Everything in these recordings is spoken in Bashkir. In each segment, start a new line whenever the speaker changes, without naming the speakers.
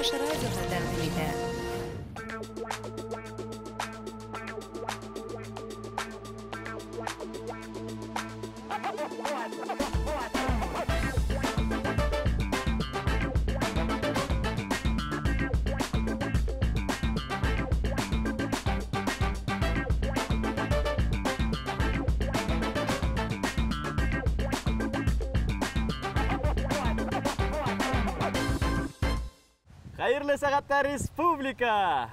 Чуваш радиоһы тәҡдим итә.
Хәйерле сәғәттә, республика!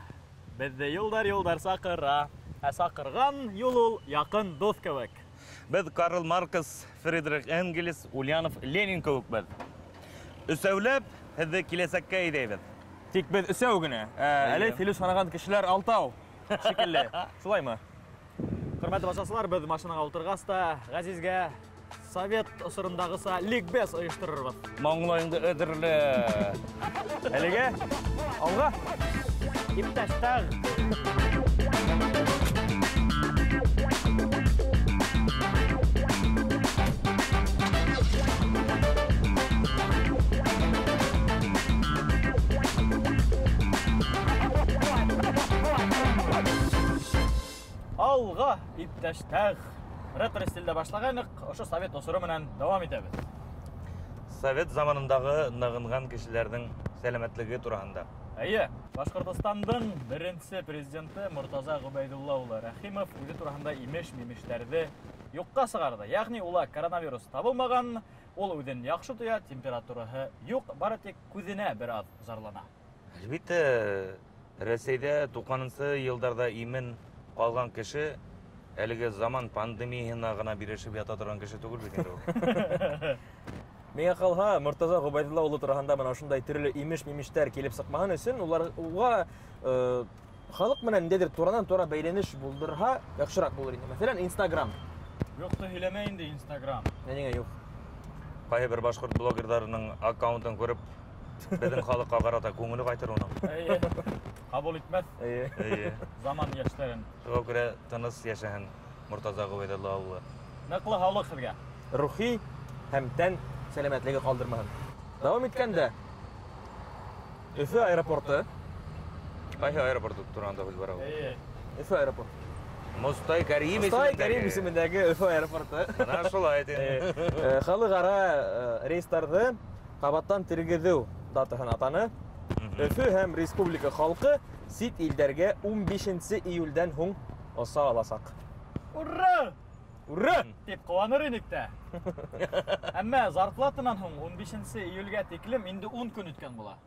Беҙҙе юлдар саҡыра. Ә саҡырған юл ул яҡын дуҫ кеүек.
Беҙ Карл Маркс, Фридрих Энгельс, Ульянов, Ленин кеүек беҙ. Өсәүләп һеҙҙе киләсәккә әйҙәйбеҙ.
Тик беҙ өсәү генә. Әле Филүс һанаған кешеләр алтау шикелле. Шулаймы?
Хөрмәтле тамашасылар, беҙ машинаға ултырғас та Ғәзизгә совет осорындағыса ликбез ойошторорбоҙ.
Маңлайыңды әҙерлә.
Әлегә алға.
Иптәштәр. Алға, иптәштәр. Ретро стилдә башлағайныҡ, ошо совет осоро менән дауам итәбеҙ.
Совет заманындағы нығынған кешеләрҙең сәләмәтлеге тураһында.
Эйе, Башҡортостандың беренсе президенты Мортаза Ғөбәйҙулла улы Рәхимов үҙе тураһында имеш-мимештәрҙе юҡҡа сығарҙы. Йәғни ула коронавирус табылмаған, ул үҙен яҡшы тоя, температураһы юҡ, бары тик күҙенә бер аҙ зарлана.
Әлбиттә, Рәсәйҙә 90-нсы йылдарҙа имен ҡалған кеше әлеге заман пандемияһына ғына бирешеп ята торған кеше түгел бит инде ул.
Миңә ҡалһа, Мортаза Ғөбәйҙулла улы тураһында бына ошондай төрлө имеш-мимештәр килеп сыҡмаһын өсөн улар уға халыҡ менән ниндәйҙер туранан-тура бәйләнеш булдырһа, яҡшыраҡ булыр ине. Мәҫәлән, Инстаграм.
Юҡты һөйләмә инде Инстаграм.
Ә ниңә юҡ?
Ҡайһы бер башҡорт блогерҙарының аккаунтын күреп, беҙҙең халыҡҡа ҡарата күңеле ҡайтыр уның.
Эйе. Ҡабул итмәҫ.
Эйе.
Эйе.
Заман йәштәрен.
Шуға күрә тыныс йәшәһен Мортаза Ғөбәйҙулла улы.
Ныҡлы һаулыҡ һеҙгә.
Рухи һәм тән сәләмәтлеге ҡалдырмаһын. Дауам иткәндә, Өфө аэропорты.
Ҡайһы аэропорты тураһында һүҙ бара ул?
Эйе.
Өфө аэропорты.
Мостай Кәрим
Мостай
исемендәге.
Кәрим исемендәге Өфө аэропорты.
Бына шулай ти.
Халыҡ-ара рейстарҙы ҡабаттан тергеҙеү датаһын атаны. Өфө һәм республика халҡы сит илдәргә 15 июлдән һуң оса аласаҡ.
Ура!
Ура!
Тип ҡыуаныр инек тә. Әммә зарплатанан һуң 15 июлгә тиклем инде 10 көн үткән була.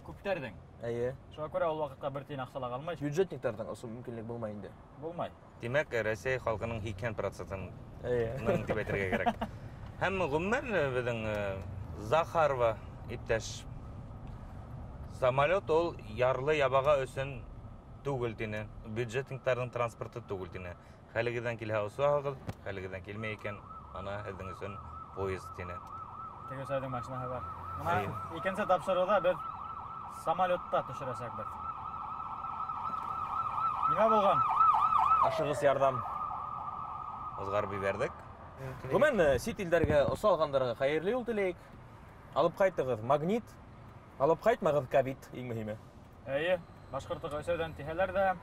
Күптәрҙең.
Эйе.
Шуға күрә ул ваҡытҡа бер тин аҡса ла ҡалмай.
Бюджетниктарҙың осоу мөмкинлек булмай инде.
Булмай.
Тимәк, Рәсәй халҡының 80%-ын
Эйе.
тип әйтергә кәрәк. Һәм ғөмүмән беҙҙең Захарова иптәш самолет ул ярлы ябаға өсөн түгел тине, бюджетниктарҙың транспорты түгел тине. Хәлегеҙҙән килһә осаһығыҙ, хәлегеҙҙән килмәй икән, ана һеҙҙең өсөн поезд тине.
Теге Өсәйҙең машинаһы бар. Бына
Эйе.
икенсе тапшырыуҙа беҙ самолетта төшөрәсәкбеҙ. Нимә булған?
Ашығыс ярҙам.
Уҙғарып ебәрҙек.
Ғөмүмән, сит илдәргә оса алғандарға хәйерле юл теләйек. Алып ҡайтығыҙ магнит, алып ҡайтмағыҙ ковид, иң мөһиме.
Эйе, башҡортоға Өсәйҙән тиһәләр ҙә,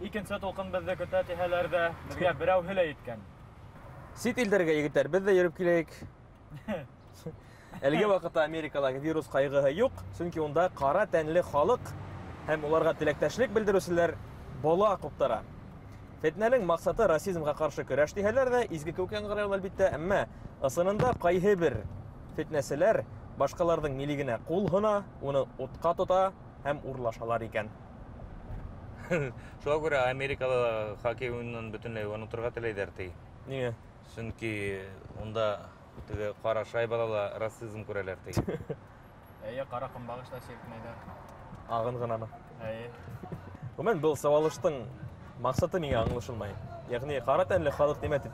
икенсе тулҡын беҙҙе көтә тиһәләр ҙә, беҙгә берәүһе лә еткән.
Сит илдәргә, егеттәр, беҙ ҙә йөрөп киләйек. Әлеге ваҡытта Америкала вирус ҡайғыһы юҡ, сөнки унда ҡара тәнле халыҡ һәм уларға теләктәшлек белдереүселәр бола ҡуптара. Фетнәнең маҡсаты расизмға ҡаршы көрәш тиһәләр ҙә, изге кеүек яңғырай ул әлбиттә, әммә ысынында ҡайһы бер фетнәселәр башҡаларҙың милегенә ҡул һона, уны утҡа тота һәм урлашалар икән.
Шуға күрә Америкала хоккей уйынын бөтөнләй оноторға теләйҙәр ти.
Ниңә?
Сөнки унда теге ҡара шайбала ла расизм күрәләр ти.
Эйе, ҡара ҡомбағыш та сиртмәйҙәр.
Ағын ғынамы?
Эйе.
Ғөмүмән, был сауалыштың маҡсаты миңә аңлашылмай. Йәғни ҡара тәнле халыҡ нимә тип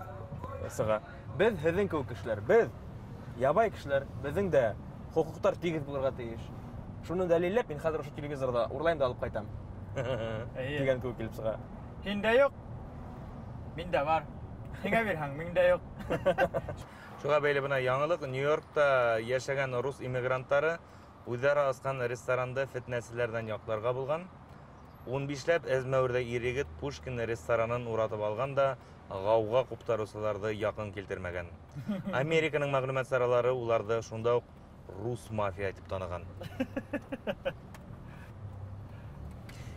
сыға? Беҙ һеҙҙең кеүек кешеләр, беҙ ябай кешеләр, беҙҙең дә хоҡуҡтар тигеҙ булырға тейеш. Шуны дәлилләп, мин хәҙер ошо телевизорҙа урлайым да алып ҡайтам.
Эйе.
Тигән кеүек килеп сыға.
Һиндә юҡ, миндә бар. Һиңә бирһәң, миндә юҡ.
Шуға бәйле бына яңылыҡ, Нью-Йоркта йәшәгән рус иммигранттары Үҙҙәре асҡан ресторанды фетнәселәрҙән яҡларға булған. 15-ләп әзмәүерҙә ир-егет Пушкин ресторанын уратып алған да ғауға ҡуптарыусыларҙы яҡын килтермәгән. Американың мәғлүмәт саралары уларҙы шунда уҡ рус мафия тип таныған.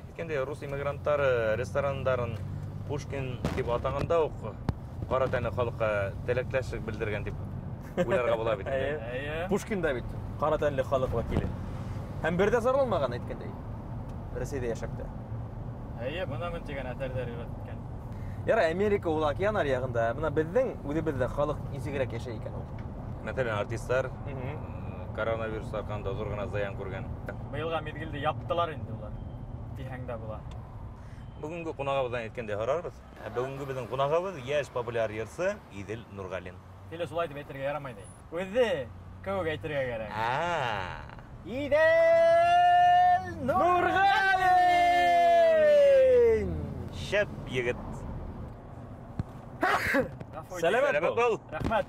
Әйткәндәй, рус иммигранттары ресторандарын Пушкин тип атағанда уҡ ҡара тәнле халыҡҡа теләктәшлек белдергән тип уйларға була бит.
Эйе. Пушкин да бит ҡара тәнле халыҡ вәкиле. Һәм бер ҙә зарланмаған, әйткәндәй. Рәсәйҙә йәшәп тә.
Эйе, бына мин тигән әҫәрҙәр ижад иткән.
Ярай, Америка ул океан аръяғында, бына беҙҙең үҙебеҙҙә халыҡ нисегерәк йәшәй икән ул?
Мәҫәлән, артисттар коронавирус арҡаһында ҙур ғына зыян күргән.
Быйылға миҙгелде яптылар инде улар. Тиһәң дә була.
Бөгөнгө ҡунағыбыҙҙан әйткәндәй һорарбыҙ. Ә бөгөнгө беҙҙең ҡунағыбыҙ йәш популяр йырсы Иҙел Нурғәлин.
Килә шулай тип әйтергә ярамай ҙа. Үҙе кеүек әйтергә кәрәк. Иҙел
Нурғәлин!
Шәп егет.
Сәләмәт бул.
Рәхмәт.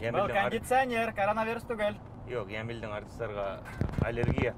Был кондиционер, коронавирус түгел.
Юҡ, Йәмилдең артистарға аллергия.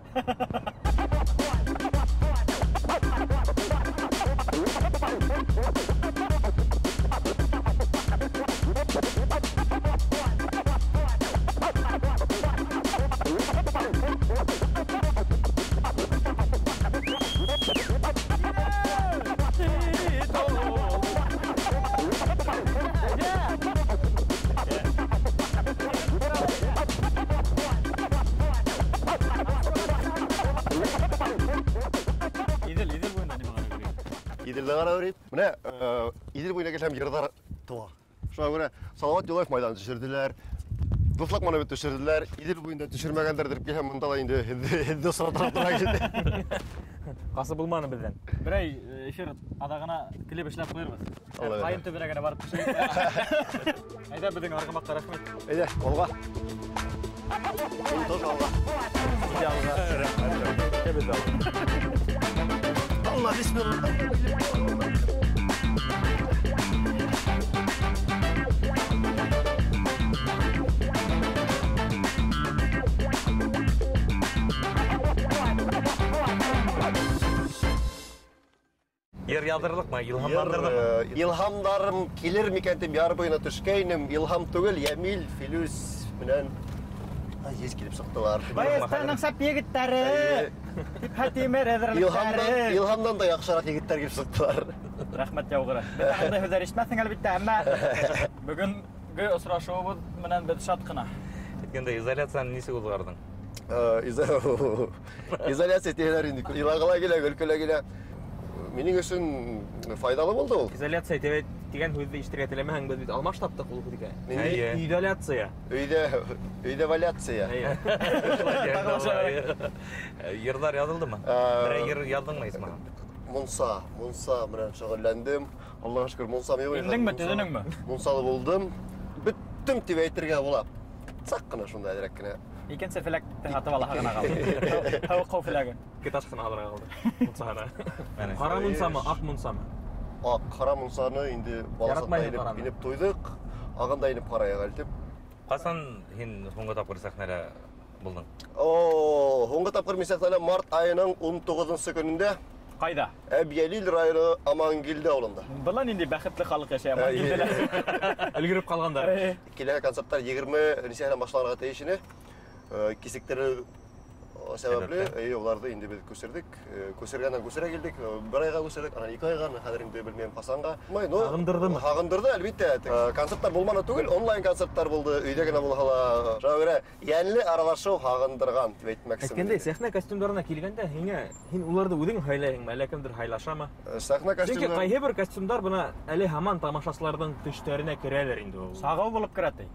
Менә Иҙел буйына килһәм, йырҙар тыуа. Шуға күрә Салауат Юлаев майҙанын төшөрҙөләр, Дуҫлыҡ монументын төшөрҙөләр, Иҙел буйында төшөрмәгәндәрҙер килһәм, бында ла инде һеҙҙе осратырға тура килде.
Ҡасып булманы беҙҙән.
Берәй эфир аҙағына клип эшләп ҡуйырбыҙ. Ҡайын төбөнә генә барып төшәйек. Әйҙә, беҙҙең арғымаҡҡа рәхмәт.
Әйҙә, алға. Мин тоже алға.
Әйҙә, алға.
Рәхмәт.
Беҙ алға.
Алла, бисмилла.
Йыр яҙырлыҡмы, илһамландырҙымы?
Илһамдарым килер микән тип яр буйына төшкәйнем. Илһам түгел, Йәмил, Филүс менән Азиз килеп сыҡтылар.
Баястаның сап егеттәре, Типһә тимер әҙерлектәре.
Илһамдан да яҡшыраҡ егеттәр килеп сыҡтылар.
Рәхмәт яуғыры. Беҙ ундай һүҙҙәр ишетмәҫһең, әлбиттә, әммә бөгөнгө осрашыуыбыҙ менән беҙ шат ҡына.
Әйткәндәй, изоляцияны нисек уҙғарҙың?
Изоляция тиһәләр инде, илағы ла килә, көлкө лә килә. Минең өсөн файҙалы булды ул.
Изоляция тигән һүҙҙе ишетергә теләмәһәң, беҙ бит алмаш таптыҡ ул һүҙгә.
Ниндәй?
Изоляция.
Өйҙә, өйҙә-валяция.
Йырҙар яҙылдымы? Берәй йыр яҙҙыңмы, исмаһам?
Мунса, мунса менән шөғөлләндем. Аллаға шөкөр, мунсам юҡ.
Индеңме, төҙөнөңмө?
Мунсалы булдым. Бөттөм тип әйтергә була. Саҡ ҡына шундай әҙерәк кенә.
Икенсе фләкте һатып алаһы ғына ҡалды. Һыуыҡ фләге.
Ике таш ҡына алырға ҡалды. Мунсаһына.
Әнә.
Ҡара мунсамы, аҡ мунсамы?
Аҡ, ҡара мунсаны инде бала саҡта
Яратмайһың ҡараны.
инеп туйҙыҡ. Ағын да инеп ҡарайыҡ әле тип.
Ҡасан һин һуңғы тапҡыр сәхнәлә булдың?
О, һуңғы тапҡыр мин сәхнәлә март айының ун туғыҙынсы көнөндә.
Ҡайҙа?
Әбйәлил районы Амангилде ауылында.
Бына ниндәй бәхетле халыҡ йәшәй Амангилделә.
Өлгөрөп ҡалғандар.
Киләһе концерттар егерме нисәһенән башланырға тейеш ине. Кисектереү сәбәпле, уларҙы инде беҙ күсерҙек. Күсергәндән күсерә килдек. Бер айға күсерҙек, анан ике айға, анан хәҙер инде белмәйем ҡасанға. Май, ну,
Һағындырҙымы?
Һағындырҙы, әлбиттә. Концерттар булманы түгел, онлайн концерттар булды, өйҙә генә булһа ла. Шуға күрә йәнле аралашыу һағындырған тип әйтмәксемен.
Әйткәндәй, сәхнә костюмдарына килгәндә, һин уларҙы үҙең һайлайһыңмы, әллә кемдер һайлашамы?
Сәхнә
Сөнки
костюмдар
ҡайһы бер костюмдар бына әле һаман тамашасыларҙың төштәренә керәлер инде ул.
Сағыу булып керә ти.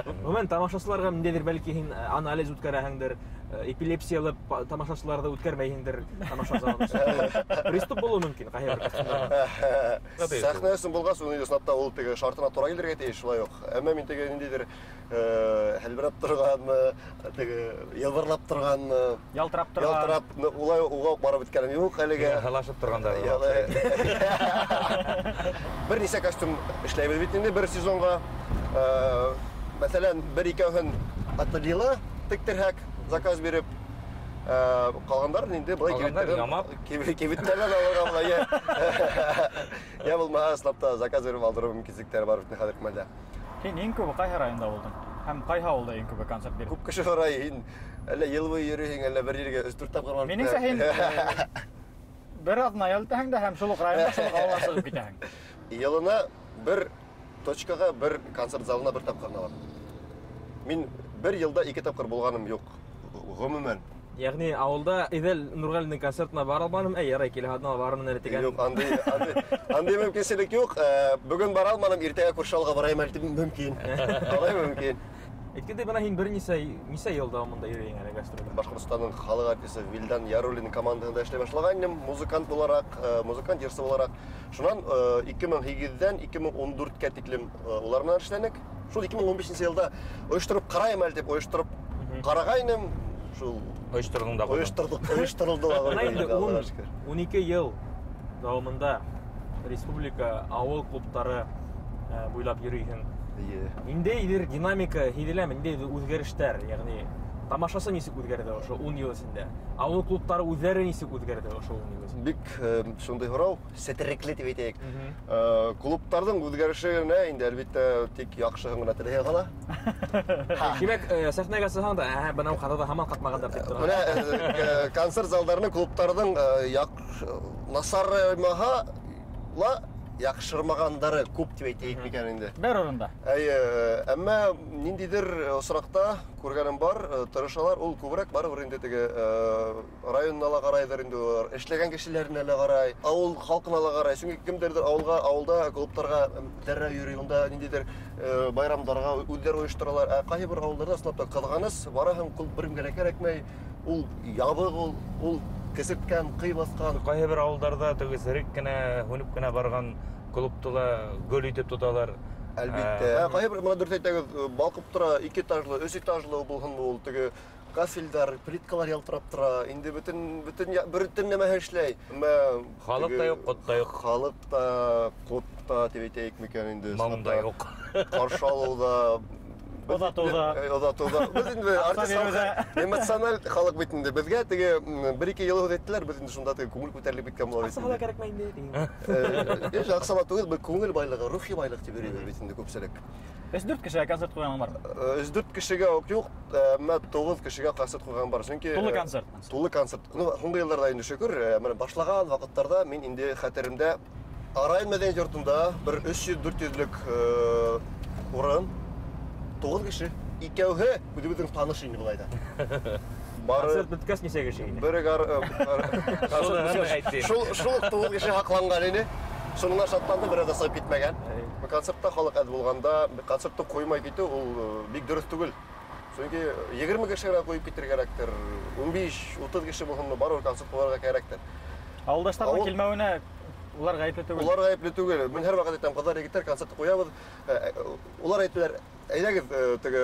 Ғөмүмән, тамашасыларға ниндәйҙер бәлки һин анализ үткәрәһеңдер, эпилепсиялы тамашасыларҙы үткәрмәйһеңдер тамаша залында. Приступ булыуы мөмкин ҡайһы бер костюмдарҙа.
Сәхнә өсөн булғас, уны ысынлап та ул теге шартына тура килергә тейеш, шулай уҡ. Әммә мин теге ниндәйҙер һәлберәп торғанмы, теге йылбырлап торғанмы,
Ялтырап торған.
Ялтырап, улай уға уҡ барып бөткәнем юҡ әлегә.
Һылашып торғандар.
Бер нисә костюм эшләйбеҙ бит инде бер сезонға. Мәҫәлән, бер икәүһен ательела тектерһәк, заказ биреп. Ҡалғандарын инде былай кибеттәрҙән алырға була, йә булмаһа, ысынлап та заказ биреп алдырыу мөмкинлектәре бар бит хәҙерге мәлдә.
Һин иң күбе ҡайһы районда булдың? Һәм ҡайһы ауылда иң күбе концерт бирҙең?
Күп кеше һорай, һин әллә йыл буйы йөрөйһөң, әллә бер ергә 3-4 тапҡыр барып.
Минеңсә, һин бер аҙна ял итәһең дә һәм шул уҡ районда, шул уҡ ауылға сығып китәһең.
Йылына бер точкаға, бер концерт залына бер тапҡыр ғына барҙым. Мин бер йылда 2 тапҡыр булғаным юҡ, ғөмүмән.
Ягъни ауылда Иҙел Нурғәлинең концертына бара алманым, әй, ярай, килә аҙна барырмын әле тигән.
Юҡ, андый мөмкинселек юҡ. Бөгөн бара алманым, иртәгә күрше ауылға барайым әле тип мөмкин. Алай мөмкин.
Әйткәндәй, бына һин бер нисә йыл дауамында йөрөйһөң әле гастролдә?
Башҡортостандың халыҡ артисы Вилдан Яруллин командаһында эшләй башлағайным, музыкант булараҡ, музыкант, йырсы булараҡ. Шунан 2008-дән 2014-кә тиклем улар менән эшләнек. Шул 2015 йылда ойоштороп ҡарайым әле тип ойоштороп ҡарағайным. Шул
Ойошторҙоң да ҡуйҙың.
Ойошторҙоҡ, ойошторолдо ла
Бына инде
ҡуйҙы, Аллаға шөкөр.
ун ике йыл дауамында республика ауыл клубтары буйлап йөрөйһөң.
Эйе.
Ниндәйҙер динамика һиҙеләме, ниндәйҙер үҙгәрештәр, йәғни тамашасы нисек үҙгәрҙе ошо 10 йыл эсендә? Ауыл клубтары үҙҙәре нисек үҙгәрҙе ошо 10 йыл эсендә?
Бик шундай һорау, сетерекле тип әйтәйек. Клубтарҙың үҙгәрешенә инде әлбиттә тик яҡшыһын ғына теләһә ҡала.
Тимәк, сәхнәгә сыҡһаң да, бынау ҡаҙҙы һаман ҡатмағандар тип тора.
Бына концерт залдарының, клубтарҙың насараймаһа ла яҡшырмағандары күп тип әйтәйек микән инде.
Бер урында.
Әйе, әммә ниндәйҙер осраҡта күргәнем бар, тырышалар, ул күберәк барыбер инде теге районына ла ҡарайҙыр инде улар, эшләгән кешеләренә лә ҡарай, ауыл халҡына ла ҡарай. Сөнки кемдәрҙер ауылда клубтарға дәррәү йөрөй, унда ниндәйҙер байрамдарға үҙҙәре ойошторалар. Ә ҡайһы бер ауылдарҙа ысынлап та ҡыҙғаныс, бараһың, клуб бер кемгә лә кәрәкмәй, ул ябыҡ, ул кесерткән, ҡый баҫҡан.
Ҡайһы бер ауылдарҙа теге серек кенә, һүнеп кенә барған клубты ла гөл итеп тоталар.
Әлбиттә. Ҡайһы бер, бына дөрөҫ әйтәгеҙ, балҡып тора, 2 этажлы, 3 этажлы булһынмы ул, теге кафелдар, плиткалар ялтырап тора. Инде бөтен нәмә эшләй. Әммә
Халыҡ та
теге
юҡ, ҡот та юҡ.
Халыҡ та, ҡот та тип әйтәйек микән инде.
Моң да юҡ.
Ҡаршы алыу да,
Оҙатыуҙа.
Оҙатыуҙа. Беҙ инде
Аҡса
артист
биреүҙә.
халҡы, эмоциональ халыҡ бит инде. Беҙгә теге бер-ике йыл һүҙ әйттеләр, беҙ инде шунда теге күңел күтәрелеп киткән була бит
Аҡса ла
инде.
кәрәкмәй инде, тигән.
Аҡса ла түгел, был күңел байлығы, рухи байлыҡ тип йөрөйбөҙ бит инде күпселек.
Өс-дүрт кешегә концерт ҡуйғаның бармы?
Өс-дүрт кешегә үк юҡ, әммә 9 кешегә концерт ҡуйған бар. Сөнки,
Тулы концерт.
Тулы концерт. Һуңғы йылдарҙа инде шөкөр, менә башлаған ваҡыттарҙа мин инде хәтеремдә Район мәҙәниәт йортонда бер өс йөҙ, дүрт йөҙлөк урын, 9 кеше, икәүһе үҙебеҙҙең таныш инде былай да. Бары
Концерт бөткәс нисә кеше ине?
Бер гар
Шуны әйтте.
Шул уҡ 9 кеше һаҡланған ине. Шуныңа шатланды, берәү ҙә сығып китмәгән. Концертта халыҡ әҙ булғанда, концертты ҡуймай китеү ул бик дөрөҫ түгел. Сөнки 20 кеше генә ҡуйып китергә кәрәктер, ун биш, утыҙ кеше булһынмы, барыбер концерт ҡуйырға кәрәктер.
Ауылдаштарҙың килмәүенә улар ғәйепле түгел.
Улар ғәйепле түгел. Мин һәр ваҡыт әйтәм, ҡыҙҙар, егеттәр, концертты ҡуябыҙ. Улар әйтәләр, әйҙәгеҙ теге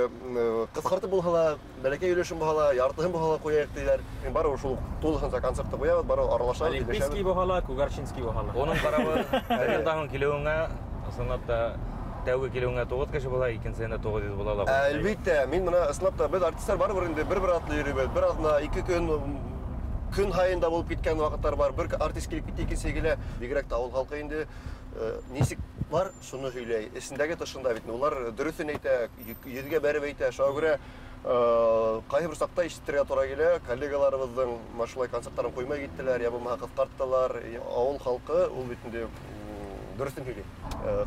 ҡыҫҡартып булһа ла, бәләкәй өлөшөн булһа ла, яртыһын булһа ла ҡуяйыҡ тиҙәр. Мин барыбер шул тулыһынса концертты ҡуябыҙ, барыбер аралашабыҙ,
Олимпийский
һөйләшәбеҙ.
булһа ла, Күгәрчинский булһа ла.
Уның ҡарауы, бер йылдан һуң килеүеңә, ысынлап та, тәүге килеүеңә 9 кеше була, икенсеһендә 900 була ла.
Әлбиттә, мин бына ысынлап та, беҙ артисттар барыбер инде бер-бер атлы йөрөйбөҙ. Бер аҙна, 2 көн, көн һайын да булып киткән ваҡыттар бар. Бер артист килеп китте, икенсеһе килә. Бигерәк тә ауыл халҡы инде нисек бар, шуны һөйләй. Эсендәге тышында бит. Улар дөрөҫөн әйтә, йөҙгә бәреп әйтә. Шуға күрә ҡайһы бер саҡта ишетергә тура килә. Коллегаларыбыҙҙың менә шулай концерттарын ҡуймай киттеләр, я булмаһа ҡыҫҡарттылар. Ауыл халҡы ул бит инде дөрөҫөн һөйләй.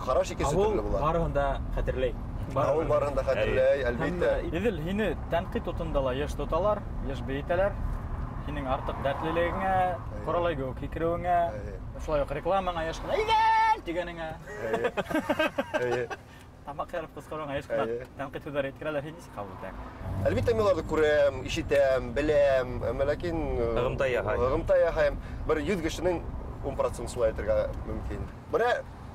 Ҡараш икенсе
Ауыл
төрлө була.
барыһын да хәтерләй.
Ауыл барыһын да хәтерләй, әлбиттә.
Һәм,
Иҙел, һине тәнҡит утында ла йыш тоталар, йыш бейетәләр. Һинең артыҡ дәртлелегеңә, ҡоралай кеүек һикереүеңә, шулай уҡ рекламаңа йыш ҡына Иҙел тигәнеңә. Тамаҡ ярып ҡысҡырыуыңа йыш ҡына тәнҡит һүҙҙәр әйткерәләр, һин нисек ҡабул итәһең?
Әлбиттә, мин уларҙы күрәм, ишетәм, беләм, әммә ләкин
Ығымта яһайым.
Ығымта яһайым. Бер 100 кешенең ун процент шулай әйтергә мөмкин. Бына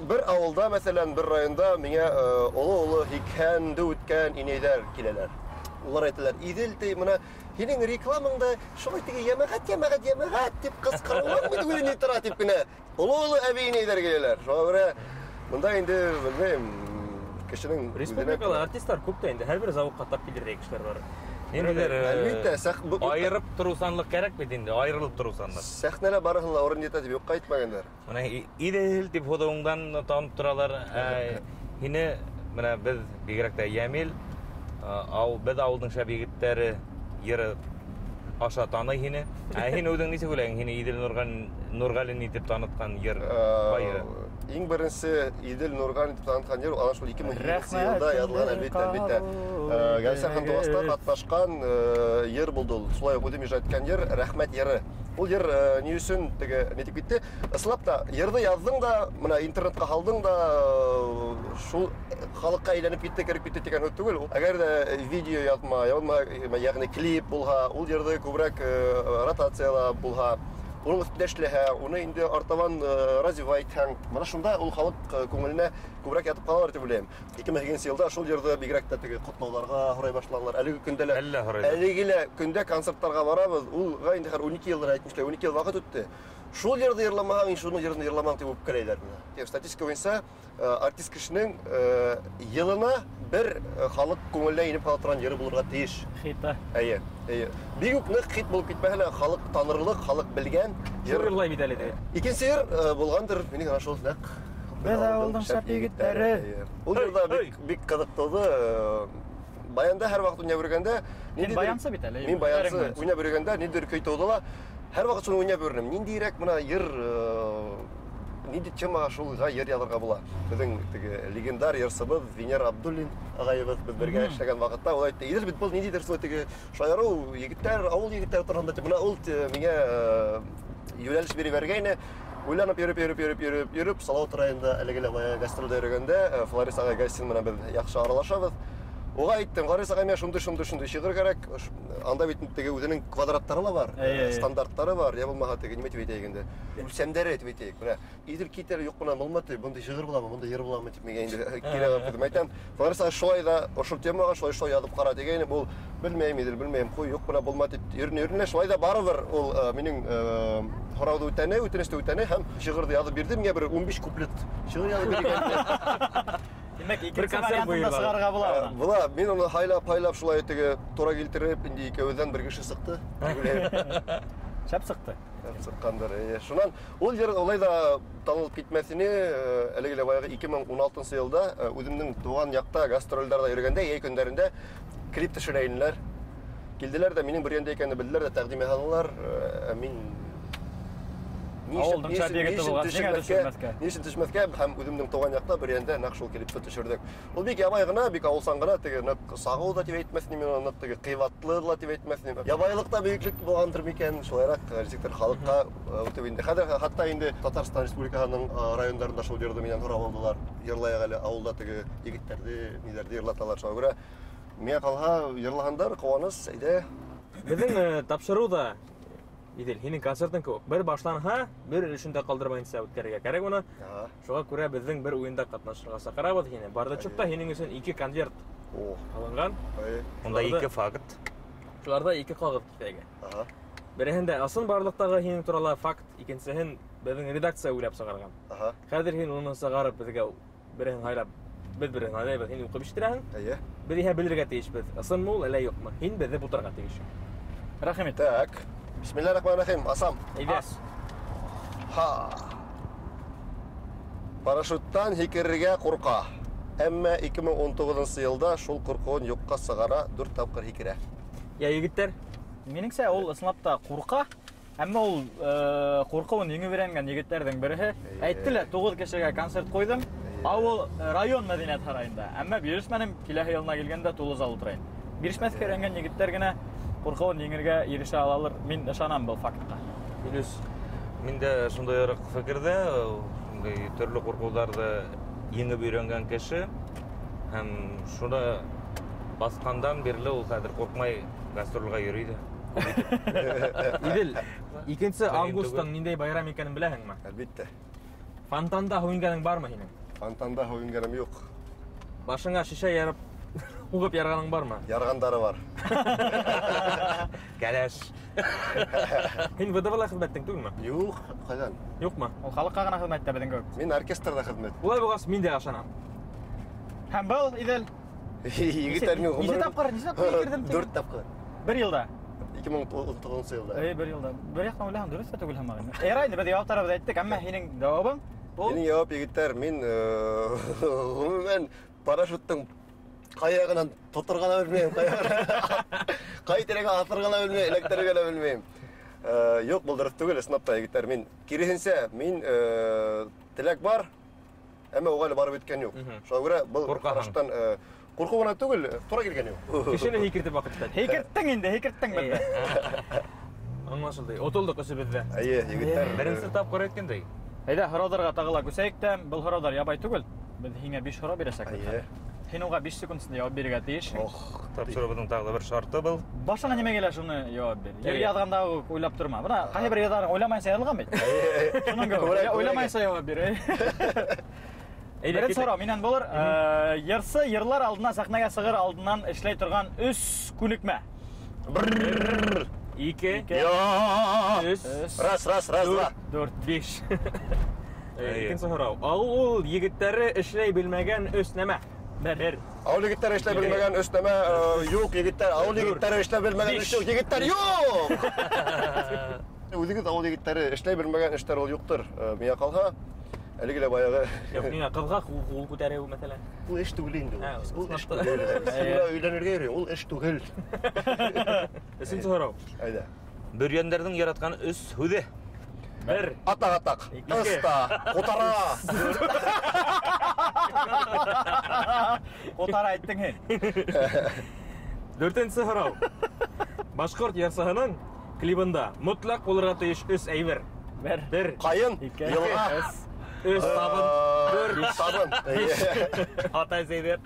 бер ауылда, мәҫәлән, бер районда миңә оло-оло һикһәнде үткән инәйҙәр киләләр. Улар әйтәләр, Иҙел ти, бына һинең рекламаңда шулай теге йәмәғәт, йәмәғәт, йәмәғәт тип ҡысҡырыуың бит үҙе ни тора тип кенә. Оло-оло әбей инәйҙәр киләләр. Шуға күрә бында инде, белмәйем, кешенең үҙенә
Республикала
күрә.
артисттар күп тә инде, һәр бер зауыҡҡа тап килерҙәй кешеләр бар.
Ниндәйҙер
Әлбиттә,
айырып тороусанлыҡ кәрәк бит инде, айырылып тороусанлыҡ.
Сәхнәлә барыһын ла урын етә тип юҡҡа әйтмәгәндәр.
Бына Иҙел тип һуҙыуыңдан танып торалар. Һине бына беҙ бигерәк тә Йәмил, беҙ ауылдың шәп егеттәре йыры аша таный һине. Ә һин үҙең нисек уйлайһың, һине Иҙел Нурғәлин итеп танытҡан йыр ҡайһы?
Иң беренсе Иҙел Нурғәлин итеп танытҡан йыр ана шул 2007 йылда яҙылған, әлбиттә, әлбиттә. Гәүсәр һәм Туғастар ҡатнашҡан йыр булды ул. Шулай уҡ үҙем ижад иткән йыр, Рәхмәт йыры. Ул йыр ни өсөн теге ни тип китте? Ысынлап та йырҙы яҙҙың да, мына интернетҡа һалдың да, шул халыҡҡа әйләнеп китте, кереп китте тигән һүҙ түгел. Әгәр ҙә видео яҙма, яғни клип булһа, ул йырҙы күберәк ротацияла булһа, уның өҫтөндә эшләһә, уны инде артабан развивать итһәң, мына шунда ул халыҡ күңеленә күберәк ятып ҡалалар тип уйлайым. 2008 йылда шул йырҙы бигерәк тә теге ҡотлауҙарға һорай башланылар. Әлеге көндә лә,
Әллә һорайҙар.
әлеге лә көндә концерттарға барабыҙ. Улға инде хәҙер 12 йылдыр әйтмешләй, 12 йыл ваҡыт үтте. Шул йырҙы йырламаһаң, һин шуны йырын йырламаң тип үпкәләйҙәр миңә. Тип, статистика буйынса, артист кешенең йылына бер халыҡ күңеленә инеп ҡала торған йыры булырға тейеш.
Хиты.
Эйе, эйе. Бик үк ныҡ хит булып китмәһә лә, халыҡ танырлыҡ, халыҡ белгән йыр.
Шул йырлай бит әле теге.
Икенсе йыр булғандыр, минең ана шул нәҡ
Беҙ ауылдың шәп егеттәре.
Эйе. Ул йыр ҙа бик ҡыҙыҡ тыуҙы. Баянда һәр ваҡыт уйнап йөрөгәндә,
Һин
ниндәйҙер
баянсы бит әле,
Мин баянсы
үҙҙәрең баянсы.
уйнап йөрөгәндә, ниндәйҙер көй тыуҙы ла, һәр ваҡыт шуны уйнап йөрөнөм. Ниндәйерәк мына йыр, ниндәй темаға шулға йыр яҙырға була. Беҙҙең теге легендар йырсыбыҙ Венера Абдуллин ағайыбыҙ, беҙ бергә эшләгән ваҡытта ул әйтте, Иҙел бит был ниндәйҙер шулай теге шаярыу, егеттәр, ауыл егеттәре тураһында тип. Бына ул миңә йүнәлеш биреп ебәргәйне. Уйланып йөрөп, йөрөп, йөрөп, йөрөп, йөрөп, Салауат районында әлеге лә баяғы гастролдә йөрөгәндә, Флорис ағай Гайсин менән беҙ яҡшы аралашабыҙ. Уға әйттем, Флорис ағай, миңә шундай, шундай, шундай шиғыр кәрәк. Анда бит теге үҙенең квадраттары ла бар, стандарттары бар, я булмаһа теге нимә тип әйтәйек инде? Үлсәмдәре тип әйтәйек. Менә Иҙел китер, юҡ бына булма тип, бындай шиғыр буламы, бындай йыр буламы тип миңә инде кире ҡарап китеп әйтәм. Флорис ағай шулай ҙа ошо темаға шулай шулай яҙып ҡара тигәйне, ул белмәйем, Иҙел, белмәйем, ҡуй, юҡ бына булма тип йөрөнө, йөрөнө. Шулай ҙа барыбер ул минең һорауҙы үтәне, үтенесте үтәне һәм шиғырҙы яҙып бирҙе. Миңә бер 15 куплет шиғыр яҙып биргән.
Тимәк,
Бер
икенсе
концерт
вариантын да
буйы бар.
сығарырға була бына.
Була. Мин уны һайлап, һайлап шулай теге тура килтереп, инде икәүҙән бер кеше сыҡты.
Шәп сыҡты.
Шәп сыҡҡандыр, эйе. Шунан ул йыр улай ҙа танылып китмәҫ ине, әлеге лә баяғы 2016 йылда, үҙемдең тыуған яҡта гастролдәрҙә йөрөгәндә, йәй көндәрендә клип төшөрә инеләр. Килделәр ҙә минең бер йәндә икәнне белделәр ҙә тәҡдим яһанылар. Мин
Ауылдың шәп егете булғас, ниңә төшөрмәҫкә?
Ни өсөн төшмәҫкә? Һәм үҙемдең тыуған яҡта бер йәндә нәҡ шул клипты төшөрҙөк. Ул бик ябай ғына, бик ауылсан ғына, теге ныҡ сағыу ҙа тип әйтмәҫ инем, мин ныҡ теге ҡыйбатлы ла тип әйтмәҫ инем. Ябайлыҡ та бөйөклөк булғандыр микән, шулайыраҡ нисектер халыҡҡа үтеп инде. Хәҙер хатта инде Татарстан Республикаһының райондарында шул йырҙы минән һорап алдылар. Йырлайыҡ әле, ауылда теге егеттәрҙе, ниҙәрҙе йырлаталар. Шуға күрә миңә ҡалһа, йырлаһандар, ҡыуаныс, әйҙә.
Беҙҙең тапшырыу ҙа Иҙел, һинең концертың кеүек. Бер башланһа, бер өлөшөн дә ҡалдырмайынса үткәрергә кәрәк уны. Шуға күрә беҙҙең бер уйында ҡатнашырға саҡырабыҙ һине. Бардачокта һинең өсөн 2 конверт алынған.
Унда 2 факт.
Шуларҙа 2 ҡағыҙ киҫәге. Береһендә ысын барлыҡтағы һинең турала факт, икенсеһен беҙҙең редакция уйлап сығарған. Хәҙер һин уны сығарып беҙгә береһен һайлап, беҙ береһен һайлайбыҙ, һин уҡып ишеттерәһең. Беҙ иһә белергә тейешбеҙ. Ысынмы ул, әллә юҡмы? Һин беҙҙе бутарға тейешһең.
Рәхим ит.
Так. Бисмиллахиррахманиррахим. Асам.
Әйҙә.
Ас.
Ха. Парашюттан һикерергә ҡурҡа. Әммә 2019 йылда шул ҡурҡыуын юҡҡа сығара, 4 тапҡыр һикерә.
Я, егеттәр?
Минеңсә, ул ысынлап та ҡурҡа. Әммә ул ҡурҡыуын еңеп өйрәнгән егеттәрҙең береһе. Әйтте лә, 9 кешегә концерт ҡуйҙым. Ауыл район мәҙәниәт һарайында. Әммә бирешмәнем, киләһе йылына килгәндә тулы зал ултырайым. Бирешмәҫкә өйрәнгән егеттәр генә ҡурҡыуын еңергә ирешә алалыр. Мин ышанам был фактҡа.
Илүс.
Мин дә шундайыраҡ фекерҙә, шундай төрлө ҡурҡыуҙарҙы еңеп өйрәнгән кеше һәм шуны баҫҡандан бирле ул хәҙер ҡурҡмай гастролгә йөрөй ҙә.
Иҙел, 2
Бер инде
августтың
түгел.
ниндәй байрам икәнен беләһеңме?
Әлбиттә.
Фонтанда һыу ингәнең бармы һинең?
Фонтанда һыу ингәнем юҡ.
Башыңа шешә ярып, уғып ярғаның бармы?
Ярғандары бар.
Кәләш.
Һин ВДВ-ла хеҙмәттең түгелме?
Юҡ, ҡайҙан?
Юҡмы?
Ул халыҡҡа ғына хеҙмәт итә беҙҙең кеүек.
Мин оркестрҙа хеҙмәт.
Улай булғас, мин дә ышанам.
Һәм был, Иҙел.
Егеттәр, мин
Нисә
ғүмерем
тапҡыр, нисә тапҡыр һикерҙем?
4 тапҡыр.
Бер йылда.
2019 йылда.
Эй, бер йылда. Бер яҡтан уйлаһаң, дөрөҫ тә түгел һымаҡ инде. Ярай инде, беҙ яуаптарыбыҙҙы әйттек, әммә һинең яуабың был.
Минең яуап, егеттәр, мин ғөмүмән парашюттың ҡай яғынан тоторға ла белмәйем, ҡай тирәгә аҫырға ла белмәйем, эләктерергә лә белмәйем. Юҡ, был дөрөҫ түгел, ысынлап та, егеттәр, мин киреһенсә, мин теләк бар, әммә уға әле барып еткән юҡ. Шуға күрә был парашюттан ҡурҡыу ғына түгел, тура килгән юҡ.
Кешене һикертеп ваҡытта.
Һикерттең инде, һикерттең беҙҙе.
Аңлашылды. Отолдоҡ өсөбөҙ ҙә.
Эйе, егеттәр.
Беренсе тапҡыр әйткәндәй.
Әйҙә, һорауҙарға тағы ла күсәйек тә, был һорауҙар ябай түгел. Беҙ һиңә 5 һорау бирәсәкбеҙ.
Эйе.
Һин уға 5 секунд эсендә яуап бирергә тейешһең.
Ох, тапшырыуыбыҙҙың тағы ла бер шарты был.
Башыңа нимә килә, шуны яуап бир. Ер яҙғанда уҡ уйлап торма. Бына ҡайһы бер йырҙарың уйламайынса яҙылған бит. Шуның кеүек. Уйламайынса яуап бир.
Әйҙә,
Беренсе
китек.
һорау минән булыр. Йырсы йырлар алдына сәхнәгә сығыр алдынан эшләй торған 3 күнекмә.
Бер,
ике,
Ике,
я,
өс,
өс,
раз, раз, раз, два.
дүрт,
биш.
Эйе.
Икенсе һорау. Ауыл егеттәре эшләй белмәгән өс нәмә. Бер.
Ауыл егеттәре эшләй белмәгән өс нәмә, юҡ, егеттәр. Ауыл егеттәре эшләй белмәгән өс юҡ, егеттәр, юҡ. Үҙегеҙ ауыл егеттәре эшләй белмәгән эштәр ул юҡтыр. Миңә ҡалһа, әлеге лә баяғы.
Юҡ, миңә ҡыҙға ҡул күтәреү, мәҫәлән.
Ул эш түгел инде ул.
Ә,
Ул эш
ысынлап та.
түгел. Һин өйләнергә йөрөй, ул эш түгел.
Өсөнсө һорау.
Әйҙә.
Бөрйәндәрҙең яратҡан өс һүҙе.
Бер.
Атаҡ, атаҡ.
Ике.
Ыста, ҡутара.
Ҡутара әйттең һин.
Дүртенсе һорау. Башҡорт йырсыһының клибында мотлаҡ булырға тейеш өс әйбер.
Бер.
Бер.
Ҡайын,
Ике.
йылға.
Өс.
Өс табын.
Дүрт. Табын. Эйе.
Атай әсәйҙәр.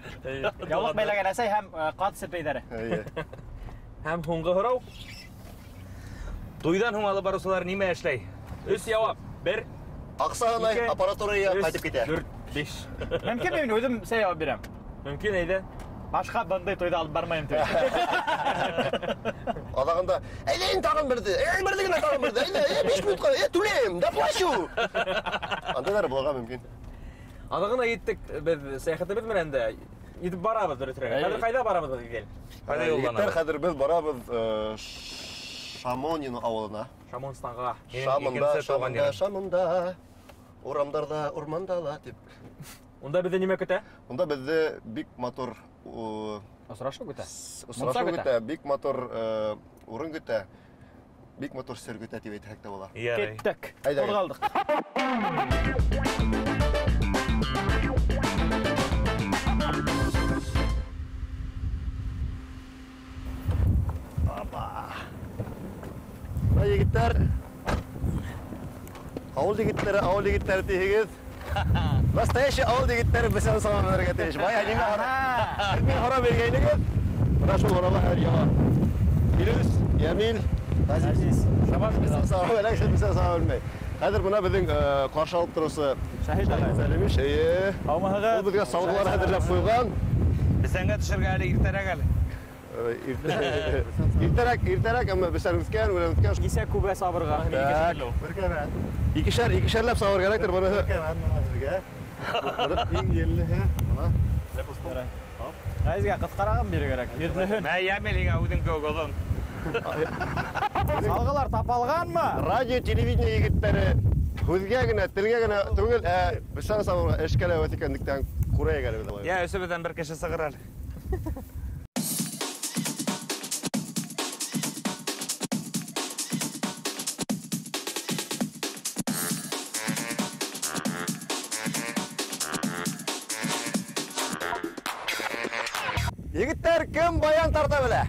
Яулыҡ бәйләгән әсәй һәм ҡат сепәйҙәре.
Эйе.
Һәм һуңғы һорау.
Туйҙан һуң алып барыусылар нимә эшләй?
Өс яуап. Бер.
Аҡса һанай,
Ике,
аппаратура йыя,
өс,
ҡайтып китә.
Дүрт, биш.
Мөмкин мин үҙем сәй яуап бирәм.
Мөмкин, әйҙә.
Башҡа бындай туйҙа алып бармайым тип.
Аҙағында, әйҙә инде тағын берҙе, әй, берҙе генә тағын берҙе, әйҙә, әй, 5 минутҡа, әй, түләйем, доплачу. Андайҙар булырға мөмкин.
Аҙағына еттек беҙ сәйәхәтебеҙ менән дә. Етеп барабыҙ дөрөҫөрәге.
Әй.
Хәҙер ҡайҙа барабыҙ беҙ, Гел?
Ҡайҙа юлланабыҙ?
Егеттәр, хәҙер беҙ барабыҙ, Шамонино ауылына.
Шамонстанға.
Минең
Шамонда,
икенсе тыуған
Шамонда,
ерем.
Шамонда. Урамдарҙа, урманда ла тип.
Унда беҙҙе нимә көтә?
Унда беҙҙе бик матур,
Осрашыу көтә.
Осрашыу
Мунса көтә.
көтә, бик матур, урын көтә. Бик матур сер көтә тип әйтһәк тә була.
Ярай.
Киттек.
Әйҙә.
Ҡуҙғалдыҡ.
Опа. Бына егеттәр. Ауыл егеттәре, ауыл егеттәре тиһегеҙ. Настоящий ауыл егеттәре бесән сама менергә тейеш. Бая нимә һора? Мин һора биргәйнегеҙ. Бына шул һорауға хәҙер яуап. Илүс, Ямил, Ғәзиз.
Шабаш
Бесән сама белә, бесән сама белмәй. Хәҙер бына беҙҙең, ҡаршы алып тороусы
Шәһит ағай.
Сәлимиш, эйе.
Һаумыһығыҙ.
Ул беҙгә салғылар әҙерләп ҡуйған.
Бесәнгә төшөргә әле иртәрәк әле.
Иртәрәк, иртәрәк, әммә бесән үҫкән, үлән үҫкән.
Кисә күбә сабырға.
Так.
Бер кәмә.
Икешәр, икешәрләп сабыр кәрәктер быныһы.
Бер кәмә бына һеҙгә.
Быныһы иң еллеһе, бына.
Ғәзизгә ҡыҫҡарағын бирер кәрәк. Йөҙлөһөн.
Мә, Ямил, һиңә үҙең кеүек оҙон.
Салғылар тапалғанмы?
Радио, телевидение егеттәре һүҙгә генә, телгә генә түгел, ә бесән сабырға эшкә лә әүәҫ икәнлектән күрәйек әле беҙ алай.
Йә, өсөбөҙҙән бер кеше сығыр әле.
Егеттәр, кем баян тарта белә?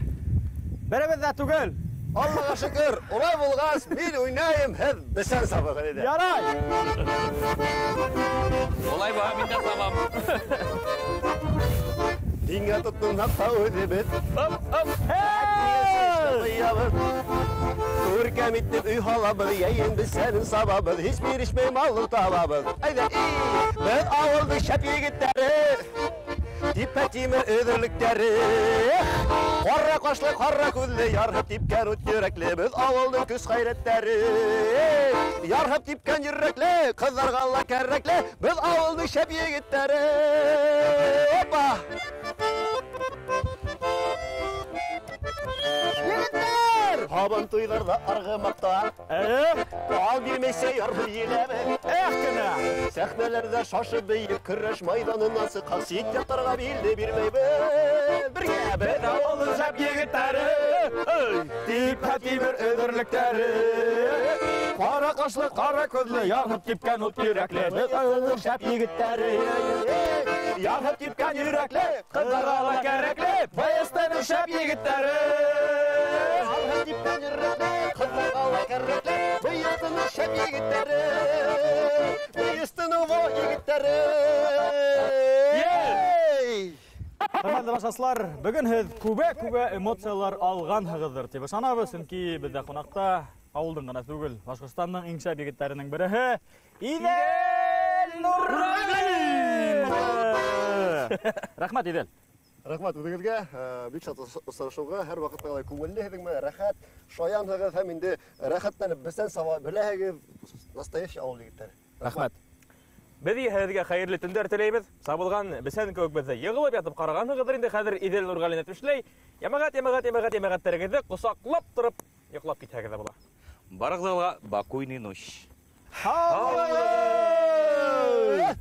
Беребеҙ ҙә түгел.
Аллаға шөкөр, улай булғас, мин уйнайым, һеҙ бесән сабығыҙ ине.
Ярай.
Улай булһа, мин дә сабам.
Дингә тотонһаҡ та үҙебеҙ.
Оп, оп.
Ябыҙ. Күркәм итеп өй һалабыҙ, йәйен бесәнен сабабыҙ, һис бирешмәй малын табабыҙ. Әйҙә, эй, беҙ ауылдың шәп егеттәре, типә тимер өҙөрлөктәре. Ҡара ҡашлы, ҡара күҙле, ярһып типкән ут йөрәкле, беҙ ауылдың көс ғәйрәттәре. Ярһып типкән йөрәкле, ҡыҙҙарға ла кәрәкле, беҙ ауылдың шәп егеттәре. Опа! Егеттәр! Һабан туйҙарҙа арғымаҡта. Ал бирмәйсә ярҙы еләбеҙ.
Эх кенә!
Сәхнәләрҙә шашып бейеп, көрәш майҙанынан сыҡҡан сит яҡтарға билде бирмәйбеҙ. Бергә
беҙ ауылдың шәп егеттәре, типһә тибер өҙөрлөктәре. Ҡара ҡашлы, ҡара күҙле, янып типкән ут йөрәкле, беҙ ауылдың шәп егеттәре. Янып типкән йөрәкле, ҡыҙҙарға ла кәрәкле, БСТ-ның шәп егеттәре.
Янып типкән йөрәкле, ҡыҙҙарға ла кәрәкле, БСТ-ның шәп егеттәре. БСТ-ның егеттәре.
Хөрмәтле тамашасылар, бөгөн һеҙ күбә-күбә эмоциялар алғанһығыҙҙыр тип ышанабыҙ, сөнки беҙҙә ҡунаҡта ауылдың ғына түгел, Башҡортостандың иң шәп егеттәренең береһе Иҙел Нурғәлин. Рәхмәт, Иҙел.
Рәхмәт үҙегеҙгә, бик шат осрашыуға, һәр ваҡытта ла күңелле һеҙҙең менән, рәхәт, шаянһығыҙ һәм инде рәхәтләнеп бесән саба беләһегеҙ, настоящий ауыл егеттәре.
Рәхмәт. Беҙ һеҙгә хәйерле төндәр теләйбеҙ. Сабылған бесән кеүек беҙҙе йығылып ятып ҡарағанһығыҙҙыр инде. Хәҙер Иҙел Нурғәлин әйтмешләй, йәмәғәт, йәмәғәт, йәмәғәт, йәмәғәттәрегеҙҙе ҡосаҡлап тороп йоҡлап китһәгеҙ ҙә була.
Барығыҙға бакуйный ночь.
Һау булығыҙ!